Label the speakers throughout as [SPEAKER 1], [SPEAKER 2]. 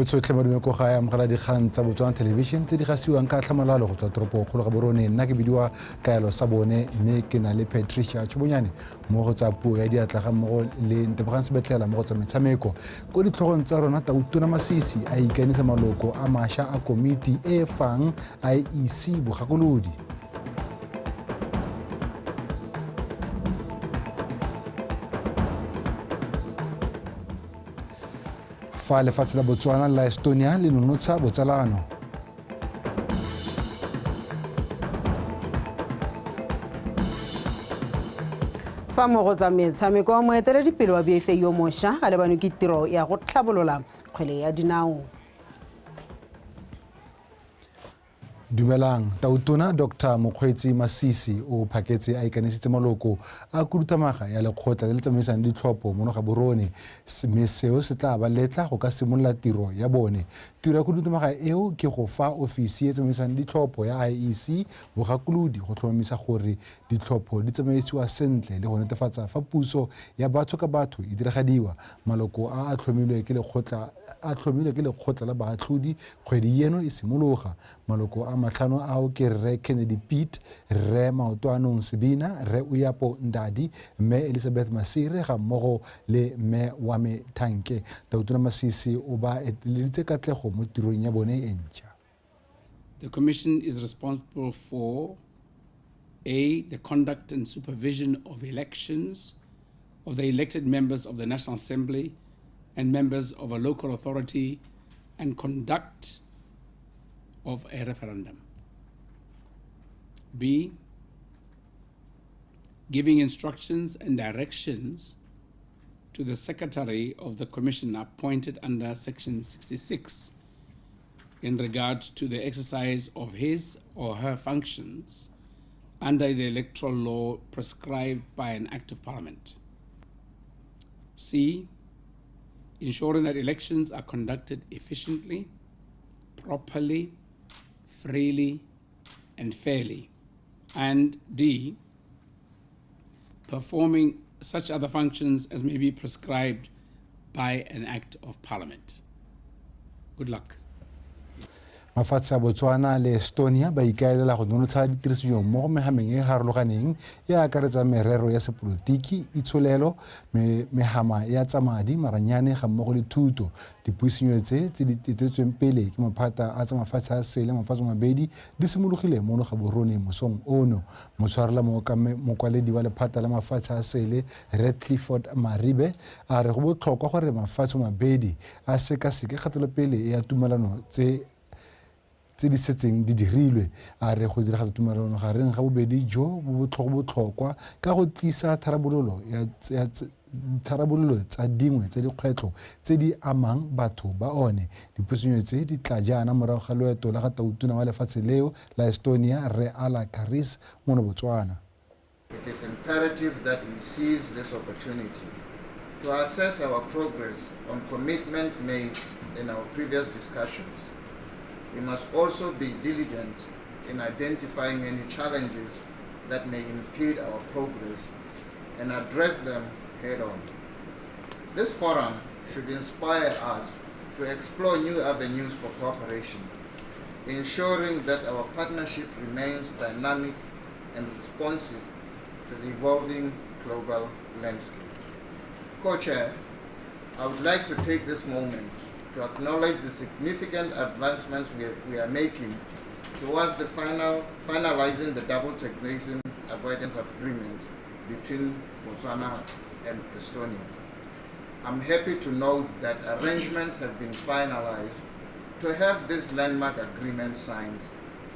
[SPEAKER 1] Tsotlhe madume ko gae, amogela dikgang tsa Botswana Television tse di gasiwang ka tlhamalalo go tswa toropong kgolo Gaborone. Nna ke bidiwa Kaelo sa bone, mme ke na le Patricia Tshobonyane mo go tsa puo ya diatla ga mmogo le Ntebogang Sebetlela mo go tsa metshameko. Ko ditlhogong tsa rona, Tautona Masisi a ikanisa maloko a mašwa a komiti e e fang IEC bogakolodi. Fa lefatshe la Botswana la Estonia le nonotsha botsalano.
[SPEAKER 2] Fa mo go tsa metshameko, moeteledipele wa BFA yo mošwa a lebanwe ke tiro ya go tlhabolola kgwele ya dinao.
[SPEAKER 1] Dumelang. Tautona Dr Mokgweetsi Masisi o phaketse a ikanisitse maloko a khuduthamaga ya lekgotla le le tsamaisang ditlhopho mono Gaborone, mme seo se tla ba letla go ka simolola tiro ya bone. Tiro ya khuduthamaga eo ke go fa ofisi e tsamaisang ditlhopho ya IEC bogakolodi go tlhomamisa gore ditlhopho di tsamaisiwa sentle le go netefatsa fa puso ya batho ka batho e diragadiwa. Maloko a a tlhomilwe ke lekgotla a tlhomilwe ke lekgotla la baatlhodi kgwedi eno e simologa. Maloko a matlhano ao ke Rre Kennedy Piet, Rre Maotoanong Sebina, Rre Uyapo Ndadi, Mme Elizabeth Masire ga mmogo le Mme Wame Thanke. Tautona Masisi o ba eteleditse katlego mo tirong ya bone e ntšha.
[SPEAKER 3] The Commission is responsible for A, the conduct and supervision of elections of the elected members of the National Assembly and members of a local authority and conduct of a referendum. B, giving instructions and directions to the Secretary of the Commission appointed under Section 66 in regard to the exercise of his or her functions under the electoral law prescribed by an Act of Parliament. C, ensuring that elections are conducted efficiently, properly, freely, and fairly. And D, performing such other functions as may be prescribed by an Act of Parliament. Good luck.
[SPEAKER 1] Mafatshe a Botswana le Estonia ba ikaelela go nonotsha ditirisanyo mmogo mehameng e e harologaneng e akaretsang merero ya sepolotiki, itsholelo, mehama ya tsa madi, maranyane ga mmogo le thuto. Dipuisanyo tse tse di etetsweng pele ke maphata a tsa mafatshe a sele mafatshe mabedi di simologile mono Gaborone mosong ono. Motshwarela mokwaledi wa lephata la mafatshe a sele Rre Clifford Maribe a re go botlhokwa gore mafatshe mabedi a sekaseke kgatelopele ya tumelano tse tse di setseng di dirilwe. A re go diragatsa tumelano gareng ga bobedi jo bo botlhokwa ka go tlisa tharabololo ya tharabololo tsa dingwe tsa dikgwetlho tse di amang batho ba one. Dipuisanyo tse di tla jaana morago ga loeto la ga tautona wa lefatshe leo la Estonia Rre Alar Karis mono Botswana.
[SPEAKER 4] It is imperative that we seize this opportunity to assess our progress on commitment made in our previous discussions. We must also be diligent in identifying any challenges that may impede our progress and address them head on. This forum should inspire us to explore new avenues for cooperation, ensuring that our partnership remains dynamic and responsive to the evolving global landscape. Co-Chair, I would like to take this moment to acknowledge the significant advancements we are making towards the finalizing the double taxation avoidance agreement between Botswana and Estonia. I'm happy to note that arrangements have been finalized to have this landmark agreement signed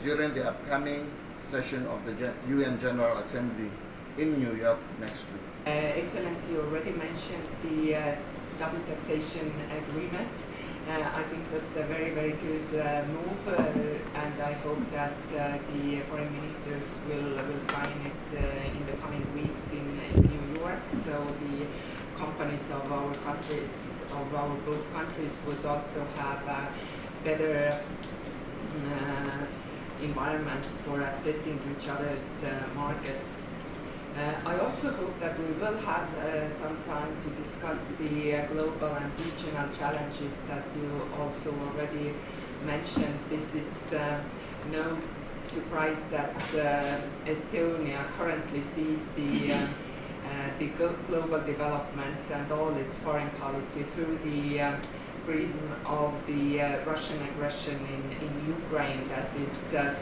[SPEAKER 4] during the upcoming session of the UN General Assembly in New York next week.
[SPEAKER 5] Excellency already mentioned the double taxation agreement. I think that's a very, very good move, and I hope that the foreign ministers will sign it in the coming weeks in New York, so the companies of our countries, of our both countries, would also have a better environment for accessing each other's markets. I also hope that we will have some time to discuss the global and regional challenges that you also already mentioned. This is no surprise that Estonia currently sees the global developments and all its foreign policy through the prism of the Russian aggression in Ukraine that is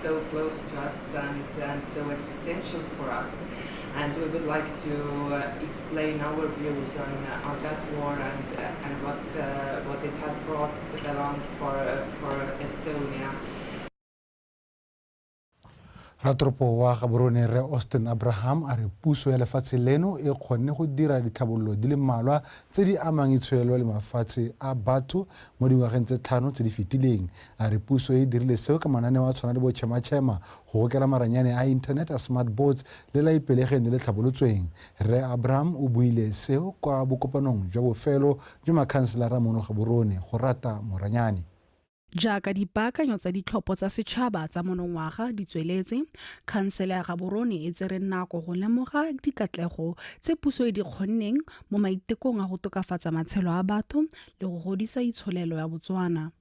[SPEAKER 5] so close to us and so existential for us. And we would like to explain our views on that war and what it has brought along for Estonia.
[SPEAKER 1] Ratoropo wa Gaborone Rre Austin Abraham a re puso ya lefatshe leno e kgonne go dira ditlhabololo di le mmalwa tse di amang itsholelo le mafatshe a batho mo dingwageng tse 5 tse di fetileng. A re puso e dirile seo ka mananeo a tshwana le bo Chema-Chema, go gokela maranyane a internet a smart boards le la Ipelegeng le le tlhabolotsweng. Rre Abraham o buile seo kwa bokopanong jwa bofelo jwa makhanselara mono Gaborone go rata moranyane.
[SPEAKER 6] Jaaka dipaakanyo tsa ditlhopho tsa setšhaba tsa monongwaga di tsweletse, khansele ya Gaborone e tsere nako go lemoga dikatlego tse puso e di kgonneng mo maitekong a go tokafatsa matshelo a batho le go godisa itsholelo ya Botswana.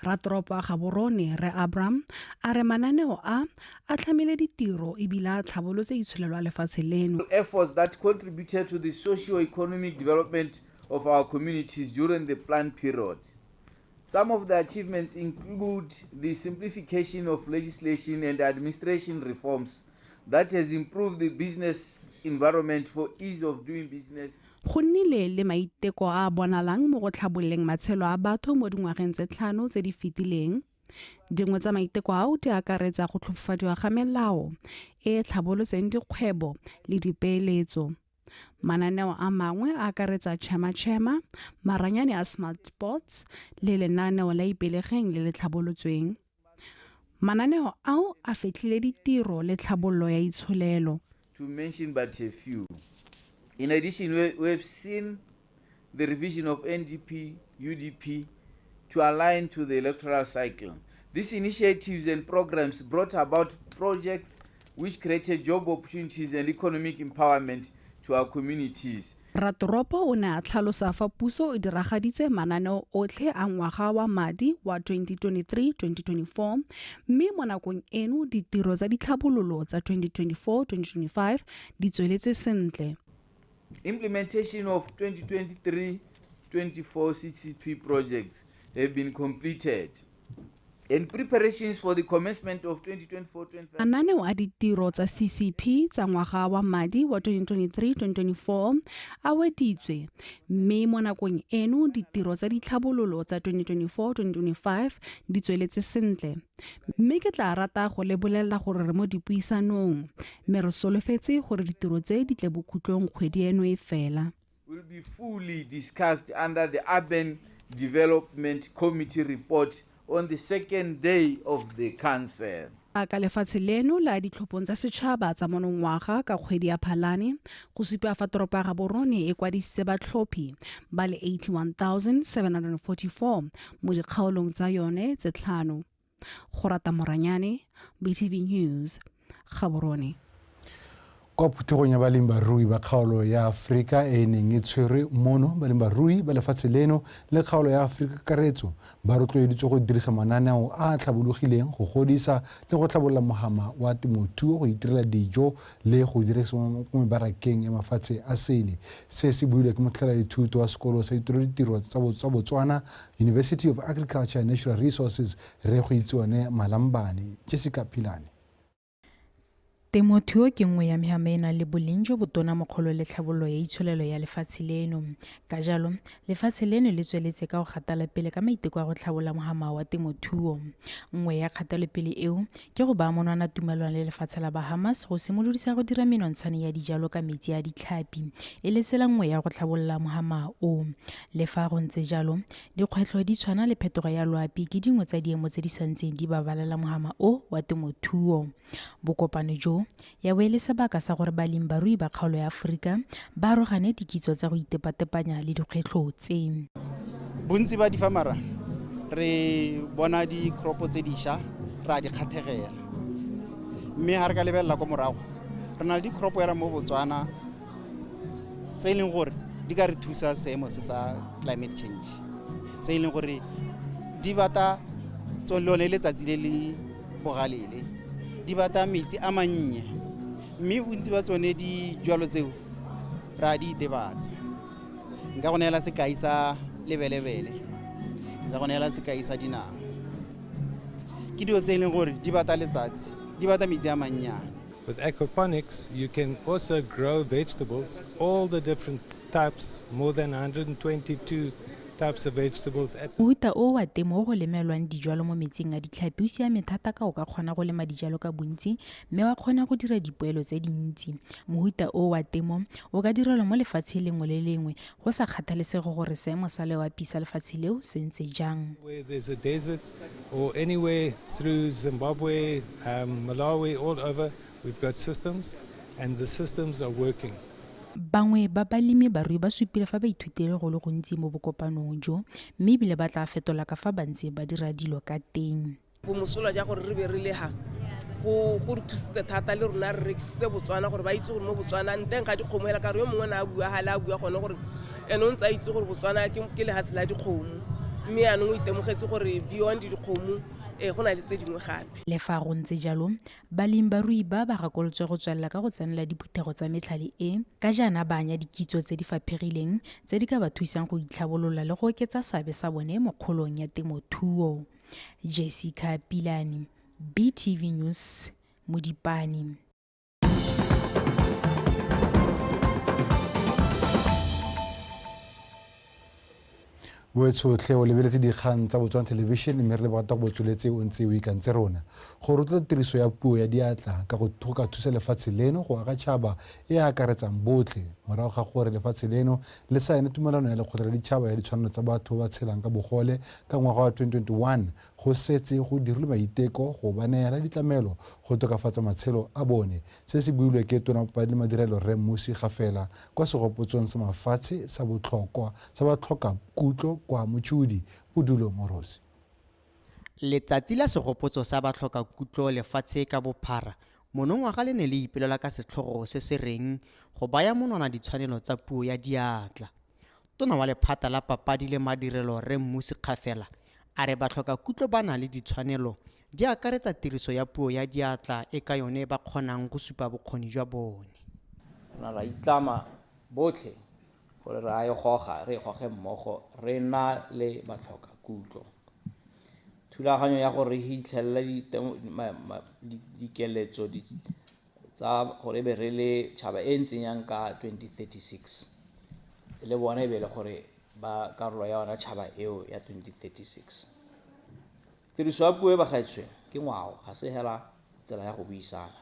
[SPEAKER 6] Ratoropo a Gaborone Rre Abraham a re mananeo a a tlhamile ditiro ebile a tlhabolotse itsholelo ya lefatshe leno.
[SPEAKER 7] Efforts that contributed to the socio-economic development of our communities during the planned period. Some of the achievements include the simplification of legislation and administration reforms that has improved the business environment for ease of doing business.
[SPEAKER 6] Go nnile le maiteko a bonalang mo go tlhabololeng matshelo a batho mo dingwageng tse 5 tse di fetileng. Dingwe tsa maiteko ao di akaretsa go tlhofofadiwa ga melao e e tlhabolotseng dikgwebo le dipeeletso. Mananeo a mangwe a akaretsa Chema-Chema, maranyane a smart boards le lenaneo la Ipelegeng le le tlhabolotsweng. Mananeo ao a fetlhile ditiro le tlhabololo ya itsholelo.
[SPEAKER 7] To mention but a few. In addition, we have seen the revision of NDP, UDP to align to the electoral cycle. These initiatives and programs brought about projects which created job opportunities and economic empowerment to our communities.
[SPEAKER 6] Ratoropo o ne a tlhalosa fa puso e diragaditse mananeo otlhe a ngwaga wa madi wa 2023-2024, mme mo nakong eno ditiro tsa ditlhabololo tsa 2024-2025 di tsweletse sentle.
[SPEAKER 7] Implementation of 2023-24 CCP projects have been completed and preparations for the commencement of 2024-25.
[SPEAKER 6] Mananeo a ditiro tsa CCP tsa ngwaga wa madi wa 2023-2024 a weditswe, mme mo nakong eno ditiro tsa ditlhabololo tsa 2024-2025 di tsweletse sentle. Mme ke tla rata go le bolelela gore re mo dipuisanong, mme re solofetse gore ditiro tse di tle bokhutlong kgwedi eno e fela.
[SPEAKER 7] Will be fully discussed under the Urban Development Committee report on the second day of the council.
[SPEAKER 6] Ka lefatshe leno la ditlhophong tsa setšhaba tsa monongwaga ka kgwedi ya Phalane, go supa fa toropo ya Gaborone e kwadisitse batlhophi ba le 81,744 mo dikgaolong tsa yone tse 5. Go rata Moranyane, BTV News, Gaborone.
[SPEAKER 1] Kwa phuthegong ya balemirui ba kgaolo ya Aforika e neng e tshwerwe mono, balemirui ba lefatshe leno le kgaolo ya Aforika kakaretso ba rotloeditswe go dirisa mananeo a a tlhabologileng go godisa le go tlhabolola mohama wa temothuo go itirela dijo le go dirisa mo mebarakeng ya mafatshe a sele. Se se builwe ke motlhatlheledithuto wa sekolo sa ditiro tsa Botswana University of Agriculture and Natural Resources Rre Goitseone Malambane. Jessica Philane.
[SPEAKER 8] Temothuo ke nngwe ya mehama e nang le boleng jo botona mo kgolo le tlhabololo ya itsholelo ya lefatshe leno. Ka jalo, lefatshe leno le tsweletse ka go gatela pele ka maiteko a go tlhabolola mohama wa temothuo. Nngwe ya kgatelopele eo ke go baya monwana tumelano le lefatshe la Bahamas go simolodisa go dira menontshane ya dijalo ka metsi a ditlhapi, e le tsela nngwe ya go tlhabolola mohama o. Le fa go ntse jalo, dikgwetlho di tshwana le phetogo ya loapi ke dingwe tsa diemo tse di santseng di babalela mohama o wa temothuo. Bokopano jo ya bo e le sebaka sa gore balemirui ba kgaolo ya Aforika ba arogane dikitso tsa go itepatepanya le dikgwetlho tse.
[SPEAKER 9] Bontsi ba difamara re bona di-crop tse dišwa re a di kgathegela, mme ga re ka lebelela ko morago Re na le di-crop hela mo Botswana tse e leng gore di ka re thusa seemo se sa climate change, tse e leng gore di bata lone letsatsi le le bogalele, di bata metsi a mannye, mme bontsi ba tsone dijwalo tseo re a di itebatsa. Nka go neela sekai sa lebelebele, nka go neela sekai sa dinawa. Ke dilo tse e leng gore di bata letsatsi, di bata metsi a mannyane.
[SPEAKER 10] With aquaponics, you can also grow vegetables, all the different types, more than 122 types of vegetables.
[SPEAKER 8] Mohuta o wa temo o go lemelwang dijalo mo metsing a ditlhapi o siame thata ka o ka kgona go lema dijalo ka bontsi mme wa kgona go dira dipoelo tse dintsi. Mohuta o wa temo o ka direlwa mo lefatsheng lengwe le lengwe go sa kgathalesege gore seemo sa loapi sa lefatshe leo se ntse jang.
[SPEAKER 10] Where there's a desert or anywhere through Zimbabwe, Malawi, all over, we've got systems and the systems are working.
[SPEAKER 8] Bangwe ba balemi barui ba supile fa ba ithutile go le gontsi mo bokopanong jo mme ebile ba tla fetola ka fa ba ntse ba dira dilo ka teng.
[SPEAKER 11] Bomosola ja gore re be re le ha go re thusitse thata le rona re rekisitse Botswana gore ba itse gore mo Botswana nteng ga dikgomo hela ka re yo mongwe na a bua ha le a bua gone gore ene o ntse a itse gore Botswana ke lehatshe la dikgomo mme yaanong o itemogetse gore beyond dikgomo go na le tse dingwe gape.
[SPEAKER 8] Le fa go ntse jalo, balemi barui ba ba gakolotswe go tswelela ka go tsenela diphuthego tsa metlhale e ka jaana ba anya dikitso tse di faphegileng tse di ka ba thusang go itlhabolola le go oketsa seabe sa bone mo kgolong ya temothuo. Jessica Pilane, BTV News, Modipane.
[SPEAKER 1] Boetshotlhe o lebeletse dikgang tsa Botswana Television mme re le bogata go botsweletse o ntse o ikantse rona. Go rotloetsa tiriso ya puo ya diatla ka go ka thusa lefatshe leno go aga tšhaba e akaretsang botlhe morago ga gore lefatshe leno le saene tumelano ya lekgotla la ditšhaba ya ditshwanelo tsa batho ba ba tshelang ka bogole ka ngwaga wa 2021 go setse go dirilwe maiteko go ba neela ditlamelo go tokafatsa matshelo a bone. Se se builwe ke Tona Papadi le Madirelo Rre Mmusi Kgafela kwa segopotsong sa mafatshe sa botlhokwa sa batlhoka kutlo kwa Mochudi, Bodulo Morosi.
[SPEAKER 12] Letsatsi la segopotso sa batlhoka kutlo lefatshe ka bophara monongwaga le ne le ipelela ka setlhogo se se reng go baya monwana ditshwanelo tsa puo ya diatla. Tona wa lephata la papadi le madirelo Rre Mmusi Kgafela a re batlhoka kutlo ba na le ditshwanelo di akaretsa tiriso ya puo ya diatla e ka yone ba kgonang go supa bokgoni jwa bone.
[SPEAKER 13] Rona ra itlama botlhe gore re a e goga, re e goge mmogo re na le batlhoka kutlo. Thulaganyo ya gore re hitlhelele dikeletso tsa gore be re le tšhaba e ntseng yang ka 2036 le bone e be le gore ba karolo ya yona tšhaba eo ya 2036. Tiriso ya puo e bagaetswe ke ngwao, ga se hela tsela ya go buisana.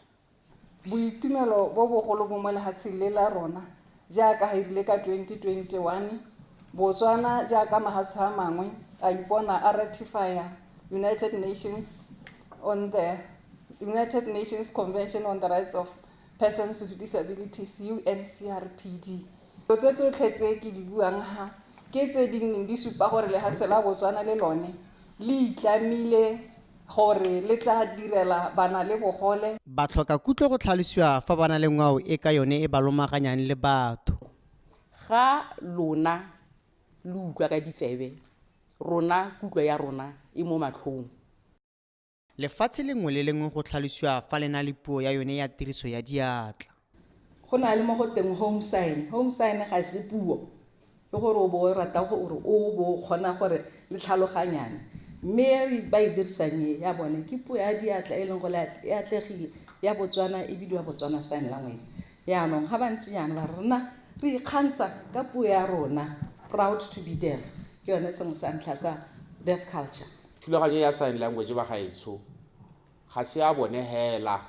[SPEAKER 14] Boitumelo bo bogolo bo mo lefatsheng le la rona jaaka ga erile ka 2021 Botswana jaaka mahatshe a mangwe a ipona a ratify United Nations Convention on the Rights of Persons with Disabilities UNCRPD. Dilo tse tsotlhe tse ke di buang ha ke tse di nneng di supa gore lehatshe la Botswana le lone le itlamile gore le tla direla bana le bogole.
[SPEAKER 12] Batlhoka kutlo go tlhalosiwa fa ba na le ngwao e ka yone e ba lomaganyang le batho.
[SPEAKER 15] Ga lona le utlwa ka ditsebe, rona kutlo ya rona e mo matlhong.
[SPEAKER 12] Lefatshe lengwe le lengwe go tlhalosiwa fa le na le puo ya yone ya tiriso ya diatla.
[SPEAKER 14] Go na le mo go teng home sign. Home sign ga se puo, ke gore o bo o rata gore o bo o kgona gore le tlhaloganyane. Mme ba e dirisang ya bone ke puo ya diatla e leng gore e atlegile ya Botswana e bidiwa Botswana Sign Language. Yaanong ga ba ntse jaana ba rona re ikgantsha ka puo ya rona, proud to be deaf, ke yone sengwe sa ntlha sa deaf culture.
[SPEAKER 16] Thulaganyo ya sign language ba gaetsho ga se ya bone hela,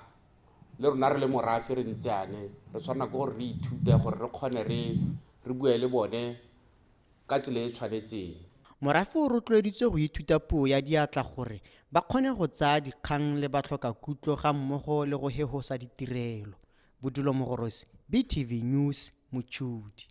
[SPEAKER 16] le rona re le morafe re ntse ane re tshwanela ke gore re ithute gore re kgone re bue le bone ka tsela e tshwanetseng.
[SPEAKER 12] Morafe o rotloeditswe go ithuta puo ya diatla gore ba kgone go tsaya dikgang le batlhoka kutlo ga mmogo le go hehosa ditirelo. Bodulo Mogorosi, BTV News, Mochudi.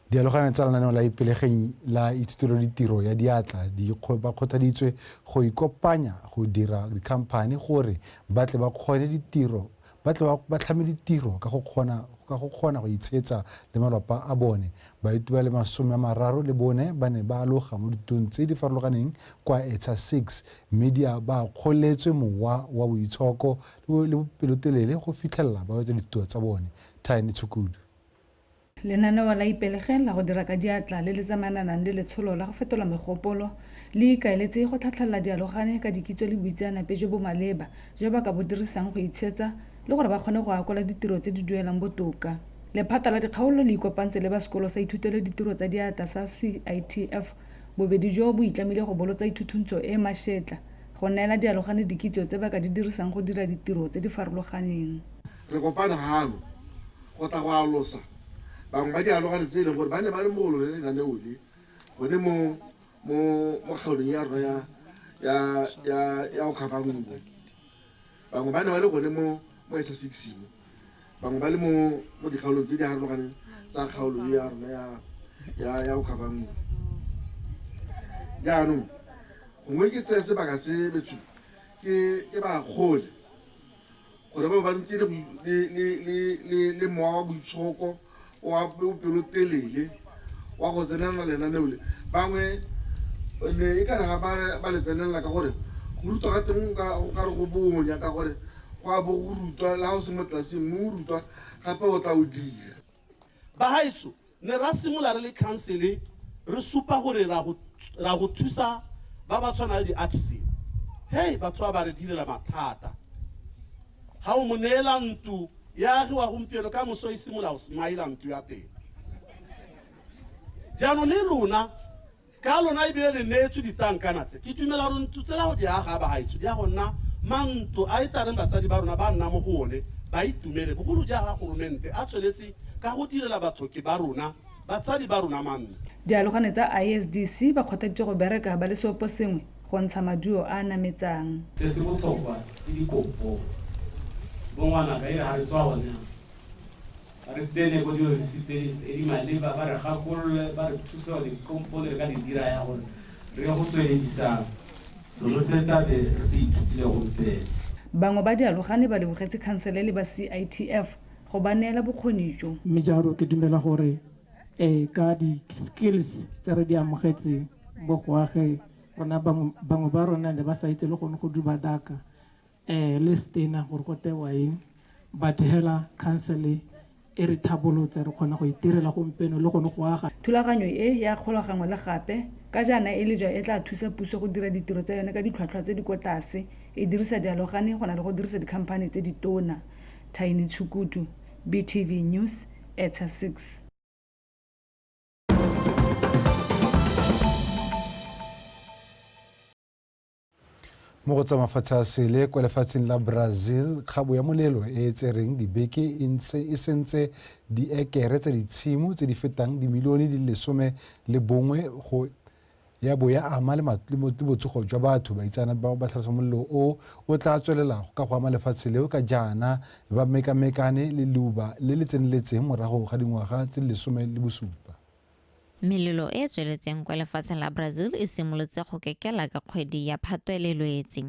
[SPEAKER 1] Dialogane tsa lenaneo la Ipelegeng la ithutelo ditiro ya diatla di ba kgothaditswe go ikopanya go dira dikhamphane gore ba tle ba kgone ditiro ba tle ba tlhame ditiro ka go kgona go itshetsa le malapa a bone. Baithuti ba le 34 ba ne ba aloga mo dithutong tse di farologaneng kwa ETSA 6 mme ba kgoletswe mowa wa boitshoko le bopelotelele go fitlhelela ba wetsa dithuto tsa bone. Tiny Tshukudu.
[SPEAKER 17] Lenaneo la Ipelegeng la go dira ka diatla le le tsamaelanang le letsholo la go fetola megopolo le ikaeletse go tlhatlhelela dialogane ka dikitso le boitseanape jo bo maleba jo ba ka bo dirisang go itshetsa le gore ba kgone go akola ditiro tse di duelang botoka. Lephata la dikgaolo le ikopantse le ba sekolo sa ithutelo ditiro tsa diatla sa CITF, bobedi jo bo itlamile go bolotsa ithuthuntso e mašetla go neela dialogane dikitso tse ba ka di dirisang go dira ditiro tse di farologaneng.
[SPEAKER 18] Re kopane gano go tla go alosa bangwe ba dialogane tse e leng gore ba ne ba le mo go lone lenaneo le gone mo kgaolong ya rona ya Okavango. Bangwe ba ne ba le gone mo ETSA 6 mo, bangwe ba le mo dikgaolong tse di harologaneng tsa kgaolo ya rona ya Okavango. Jaanong gongwe ke tseye sebaka se betsho ke ba kgole gore ba ntse le mowa wa boitshoko wa bopelotelele wa go tsenela lenaneo le. Bangwe ne e ka re ga ba le tsenelela ka gore go rutwa ka teng go ka re go bonya ka gore go a bo go rutwa le ga o se mo tlelaseng mme o rutwa gape o tla o dira.
[SPEAKER 19] Bagaetsho ne ra simolola re le council re supa gore ra go thusa ba ba tshwana le di-artisan. Hei, batho ba re direla mathata. Ga o mo neela ntlo ya agiwa gompieno ka moso e simolola go smaila ntlo ya teng. Jaanong le lona ka lona ebile le neetswe ditankana tse, ke dumela gore ntlo tsela go di aga bagaetsho di ya go nna mantlo a e tareng batsadi ba rona ba nna mo go one ba itumele, bogolo jaaka goromente a tsweletse ka go direla bathoki ba rona batsadi ba rona mantlo.
[SPEAKER 17] Dialogane tsa ISDC ba kgothaditswe go bereka ba le seopo sengwe go ntsha maduo a a nametsang.
[SPEAKER 20] Se se botlhokwa ke dikopo. Bo ngwanaka e re ga re tswa gone re tsene ko diofisi tse di maleba ba re gakolole ba re thuse gore dikompone re ka di dira ya gore re ye go tsweledisa selo se tlabe re se ithutile gompieno.
[SPEAKER 17] Bangwe ba dialogane ba lebogetse khansele le ba CITF go ba neela bokgoni jo.
[SPEAKER 21] Mme jalo ke dumela gore ka di-skills tse re di amogetseng bo go age rona bangwe ba rona ne ba sa itse le gone go duba daka le stena gore go tewa eng, but hela council e re thabolotse re kgona go itirela gompieno le gone go aga.
[SPEAKER 17] Thulaganyo e ya kgolagangwe le gape ka jaana e le jwa e tla thusa puso go dira ditiro tsa yone ka ditlhwatlhwa tse di kwa tlase e dirisa dialogane go na le go dirisa dikhamphane tse ditona. Tiny Tshukudu, BTV News, ETSA 6.
[SPEAKER 1] Mo go tsa mafatshe a sele kwa lefatsheng la Brazil, kgabo ya molelo e e tsereng dibeke e sentse diekere tsa ditshimo tse di fetang dimilione di le 11 go ya bo ya ama le botsogo jwa batho. Baitseanape ba tlhalosa molelo o tla tswelela ka go ama lefatshe leo ka jaana ba mekamekane le leuba le le tseneletseng morago ga dingwaga tse 17.
[SPEAKER 22] Melelo e tsweletseng kwa lefatsheng la Brazil e simolotse go kekela ka kgwedi ya Phatwe le Lwetse,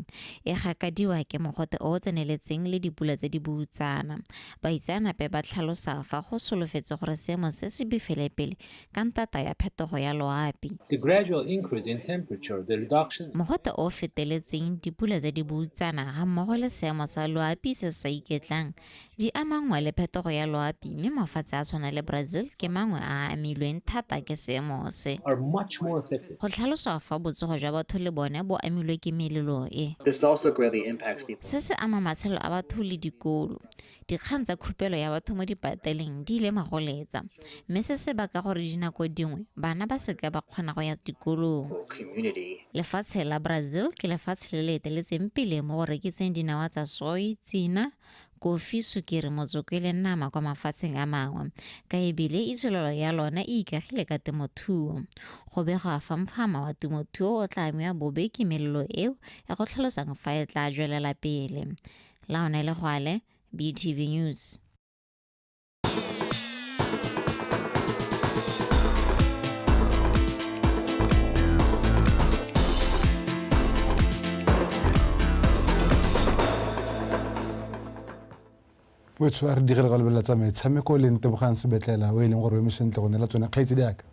[SPEAKER 22] e gakadiwa ke mogote o o tseneletseng le dipula tse di boutsana. Baitseanape ba tlhalosa fa go solofetse gore seemo se se bifele pele ka ntata ya phetogo ya loapi.
[SPEAKER 23] The gradual increase in temperature, the reduction.
[SPEAKER 22] Mogote o feteletseng, dipula tse di boutsana ga mmogo le seemo sa loapi se se sa iketlang di amangwa le phetogo ya loapi, mme mafatshe a tshwana le Brazil ke mangwe a a amilweng thata ke seemo se.
[SPEAKER 23] Are much more affected.
[SPEAKER 22] Go tlhaloswa fa botsogo jwa batho le bone bo amilwe ke melelo e.
[SPEAKER 24] This also greatly impacts people.
[SPEAKER 22] Se se ama matshelo a batho le dikolo. Dikgang tsa khupelo ya batho mo dipateleng di ile magoletsa, mme se se baka gore dinako dingwe bana ba seka ba kgona go ya dikolong. Lefatshe la Brazil ke lefatshe le le eteletseng pele mo go rekiseng dinawa tsa soy, tsina, kofi, sukiri, motsoko le nama kwa mafatsheng a mangwe, ka ebile itsholelo ya lona e ikagile ka temothuo. Go begwa fa mphama wa temothuo o tla amiwa bobe ke melelo eo e go tlhalosang fa e tla tswelela pele. Laone Legwale, BTV News.
[SPEAKER 1] Botho a re digele go lebelela tsa metshameko le Ntebogang Sebetlela o e leng gore o eme sentle go neela tsone kgaitsedi yaka.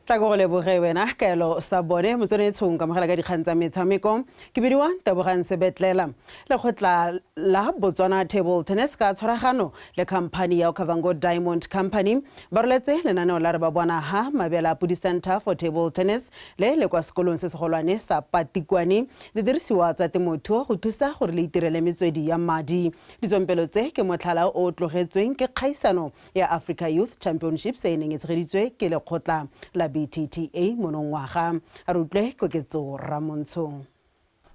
[SPEAKER 2] Tla go leboge wena Kaelo sa bone motswanetshong ka mogela ka dikgang tsa metshameko ke bidiwa Ntebogang Sebetlela. Lekgotla la Botswana Table Tennis ka tshwaragano le khamphani ya Okavango Diamond Company ba roletse lenaneo la re ba bona ha Mabela Pudi Center for Table Tennis le le kwa sekolong se segolwane sa Patikwane didirisiwa tsa temothuo go thusa gore le itirele metswedi ya madi. Ditsompelo tse ke motlhala o tlogetsweng ke kgaisano ya Africa Youth Championships e neng e tshegeditswe ke lekgotla la BTTA monongwaga. A re utlwe Koketso Ramontsho.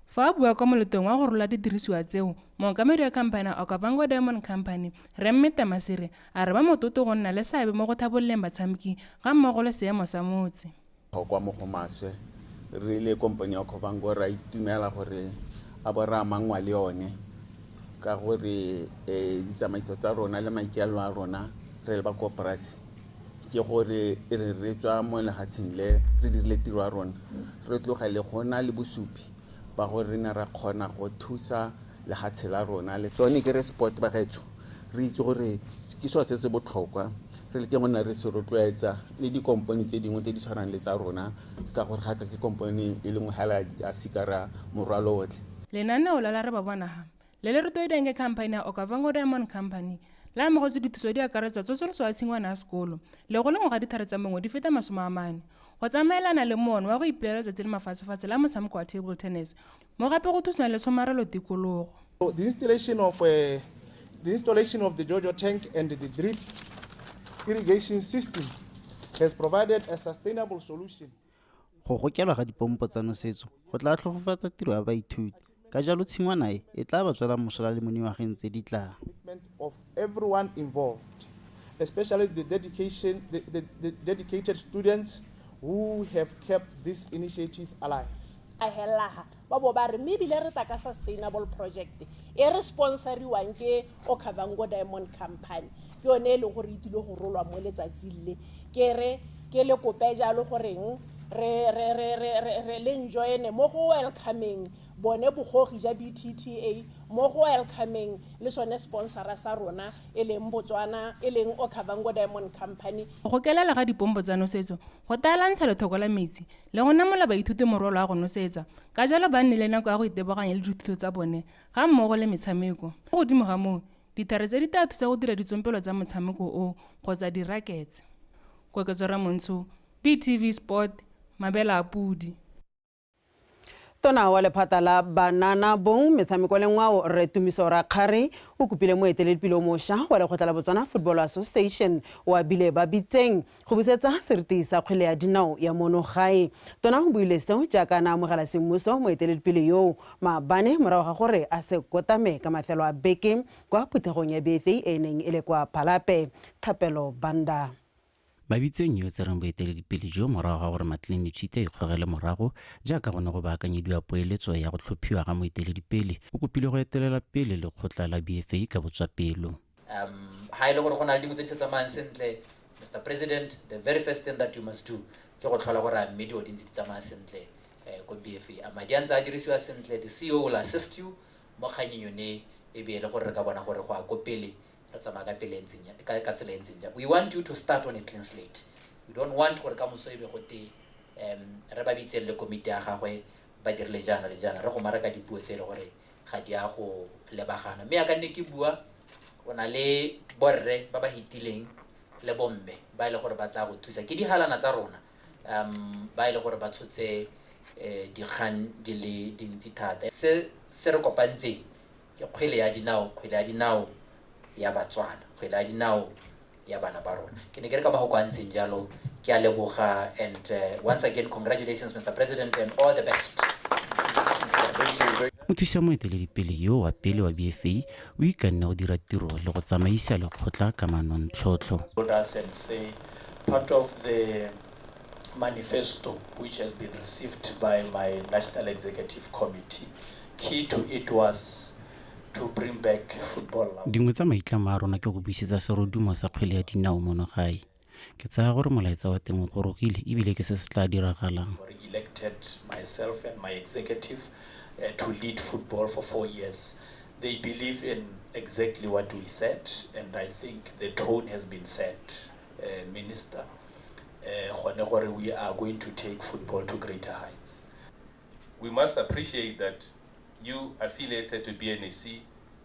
[SPEAKER 3] Fa a bua kwa moletong wa go rola didirisiwa tseo, mookamedi wa khamphani ya Okavango Diamond Company, Rre Mmeta Masire, a re ba mototo go nna le seabe mo go tlhabololeng batshameki ga mmogo le seemo sa motse.
[SPEAKER 4] Kwa mo go maswe re le kompone ya Okavango ra itumela gore a bo re amangwa le yone ka gore ditsamaiso tsa rona le maikaelelo a rona re le ba koporasi ke gore re re tswa mo lefatsheng le re dirile tiro ya rona re tlogele go na le bosupi ba gore re ne ra kgona go thusa lefatshe la rona le tsone ke re sport ba gaetsho re itse gore ke seo se se botlhokwa re leke go nna re se rotloetsa le dikompone tse dingwe tse di tshwanang le tsa rona ka gore ga ke kompone e lengwe hela a sikara morwalo otlhe.
[SPEAKER 3] Lenaneo la re ba bona ha le le rotloediwang ke khamphani ya Okavango Diamond Company la amogetse dithuso di akaretsa tsosoloso ya tshingwana ya sekolo le go lengwa ga dithare tsa mongwe di feta 40 go tsamaelana le moono wa go ipelela letsatsi le mafatshefatshe la motshameko wa table tennis mo gape go thusang le tshomarelo tikologo.
[SPEAKER 5] The installation of the Jojo tank and the drip irrigation system has provided a sustainable solution.
[SPEAKER 9] Go gokelwa ga dipompo tsa nosetso go tla tlhofofatsa tiro ya baithuti ka jalo tshingwana e e tla ba tswela mosola le mo dingwageng tse di tlang.
[SPEAKER 5] Of everyone involved, especially the dedicated students who have kept this initiative alive.
[SPEAKER 25] A helaha ba bo ba re mme ebile re tla ka sustainable project e re sponsoriwang ke Okavango Diamond Company ke yone e leng gore e tlile go rolwa mo letsatsing le ke re ke le kope jalo goreng re re re re re le enjoyene mo go welcoming bone bogogi ja BTTA mo go welcoming le sone sponsora sa rona e leng Botswana e leng Okavango Diamond Company.
[SPEAKER 3] Go gokelela ga dipompo tsa nosetso go talantsha lethoko la metsi le go namola baithuti morwalo wa go nosetsa ka jalo ba nne le nako ya go itebaganya le dithuto tsa bone ga mmogo le metshameko. Mo godimo ga moo dithare tse di tla thusa go dira ditsompelo tsa motshameko o kgotsa di-rackets. Koketso Ramontsho, BTV Sport, Mabela a Pudi.
[SPEAKER 2] Tona wa lephata la banana bong metshameko le ngwao Rre Tumiso Rakgare o kopile moeteledipele o mošwa wa lekgotla la Botswana Football Association wa bile ba bitseng go busetsa seriti sa kgwele ya dinao ya mono gae. Tona o buile seo jaaka na amogela semmuso moeteledipele yoo maabane morago ga gore a se kotame ka mafelo a beke kwa phuthegong ya BFA e neng e le kwa Phalape. Thapelo Banda.
[SPEAKER 26] Babitseng yo tsereng boeteledipele jo morago ga gore Maclean Nchite ikgogele morago jaaka go ne go baakanyediwa poeletso ya go tlhophiwa ga moeteledipele o kopile go etelela pele lekgotla la BFA ka botswapelo.
[SPEAKER 27] Ha e le gore go na le dingwe tse di sa tsamayang sentle, Mr. President, the very first thing that you must do ke go tlhola gore a mme dilo di ntse di tsamaya sentle ko BFA. A madi a ntse a dirisiwa sentle, the CEO will assist you mo kganyeng yone e be e le gore re ka bona gore go ya ko pele re tsamaya ka pele ntseng ka tsela e ntseng jang. We want you to start on a clean slate. We don't want gore ka moso e be gote re ba bitseng le komiti ya gagwe ba dirile jaana le jaana re go mara ka dipuo tse e le gore ga di a go lebagana. Mme ya ka nne ke bua o na le borre ba ba hitileng le bomme ba e le gore ba tla go thusa ke dihalana tsa rona ba e le gore ba tshotse dikgang di le dintsi thata. Se se re kopantseng ke kgwele ya dinao ya Batswana, kgwele ya dinao ya bana ba rona. Ke ne ke re ka mahoko a ntseng jalo ke a leboga and once again congratulations Mr. President and all the best.
[SPEAKER 26] Mothusa moeteledipele yo wa pele wa BFA o ikanne go dira tiro le go tsamaisa lekgotla ka manontlhotlho.
[SPEAKER 28] Part of the manifesto which has been received by my National Executive Committee, key to it was to bring back football.
[SPEAKER 26] Dingwe tsa maitlamo a rona ke go buisetsa serodumo sa kgwele ya dinao mono gae. Ke tsaya gore molaetsa wa teng o gorogile ebile ke se se tla diragalang.
[SPEAKER 28] Elected myself and my executive to lead football for 4 years. They believe in exactly what we said, and I think the tone has been set, Minister. Gone gore we are going to take football to greater heights.
[SPEAKER 6] We must appreciate that you affiliated to BNAC,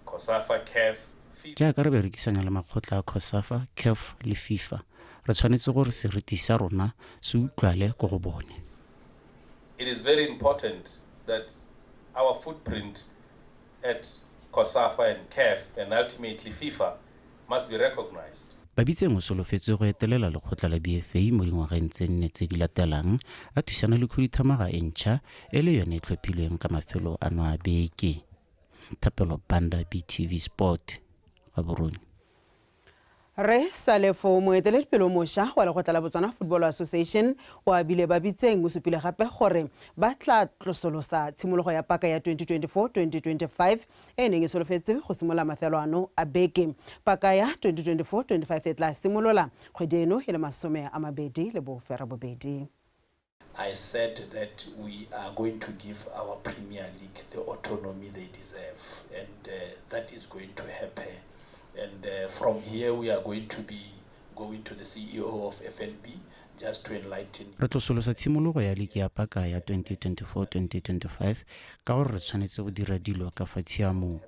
[SPEAKER 6] COSAFA, CAF, FIFA.
[SPEAKER 26] Jaaka re berekisanya le makgotla a COSAFA, CAF le FIFA, re tshwanetse gore seriti sa rona se utlwale ko go bone.
[SPEAKER 6] It is very important that our footprint at COSAFA and CAF and ultimately FIFA must be recognized.
[SPEAKER 26] Babitseng o solofetse go etelela lekgotla la BFA mo dingwageng tse nne tse di latelang a thusana le khuduthamaga e ntšha e le yone e tlhophilweng ka mafelo ano a beke. Thapelo Banda, BTV Sport, Gaborone.
[SPEAKER 2] Re Salefo, moeteledipele o mošwa wa lekgotla la Botswana Football Association, o abile Babitseng o supile gape gore ba tla tlosolosa tshimologo ya paka ya 2024-2025 e neng e solofetse go simolola mafelo ano a beke. Paka ya 2024-25 e tla simolola kgwedi eno e le 28.
[SPEAKER 28] I said that we are going to give our Premier League the autonomy they deserve, and that is going to happen. And from here we are going to be going to the CEO of FNB just to enlighten.
[SPEAKER 26] Re tlosolosa tshimologo ya liki ya paka ya 2024-2025 ka gore re tshwanetse go dira dilo ka fa tshiamong.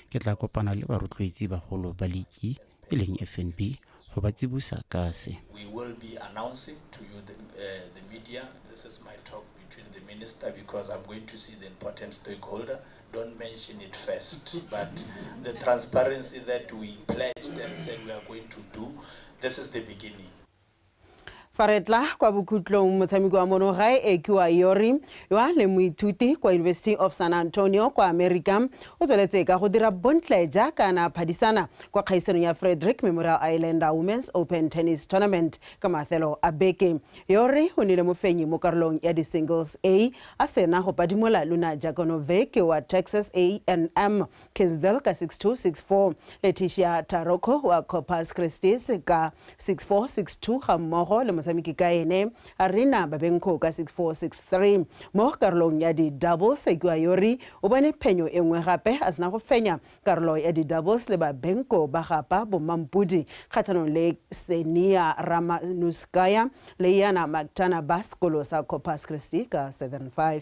[SPEAKER 26] Ke tla kopana le barotloetsi bagolo ba liki e leng FNB go ba tsibosa ka se.
[SPEAKER 28] We will be announcing to you the media. This is my talk between the minister because I'm going to see the important stakeholder. Don't mention it first, but the transparency that we pledged and said we are going to do, this is the beginning.
[SPEAKER 2] Fa re tla kwa bokhutlong, motshameko wa mono gae Ekiwa Yori yo a leng moithuti kwa University of San Antonio kwa America o tsweletse ka go dira bontle jaaka na phadisana kwa kgaisanong ya Frederick Memorial Islander Women's Open Tennis Tournament ka mafelo a beke. Yori o nnile mofenyi mo karolong ya di-singles A a sena go padimola Luna Jakonovic wa Texas A&M Kingsville ka 6-2, 6-4, Leticia Taroko wa Corpus Christi ka 6-4, 6-2 ga mmogo le motshameki ka ene Arina Babenko ka 6-4, 6-3. Mo karolong ya di-doubles, Ekiwa Yori o bone phenyo e nngwe gape a sena go fenya karolo ya di-doubles le Babenko ba gapa bomampudi kgatlhanong le Senia Ramanuskaya le Yana Mactana ba sekolo sa Corpus Christi ka 7-5.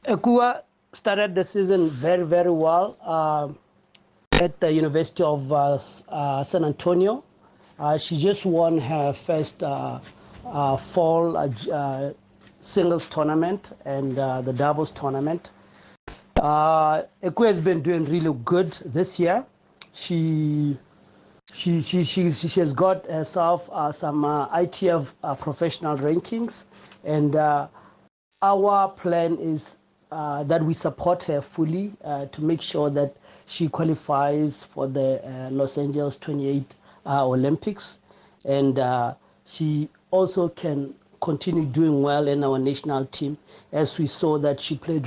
[SPEAKER 7] Ekua started the season very, very well at the University of San Antonio. She just won her first fall singles tournament and the doubles tournament. Ekua has been doing really good this year. She has got herself some ITF professional rankings, and our plan is that we support her fully to make sure that she qualifies for the Los Angeles 28 Olympics, and she also can continue doing well in our national team, as we saw that she played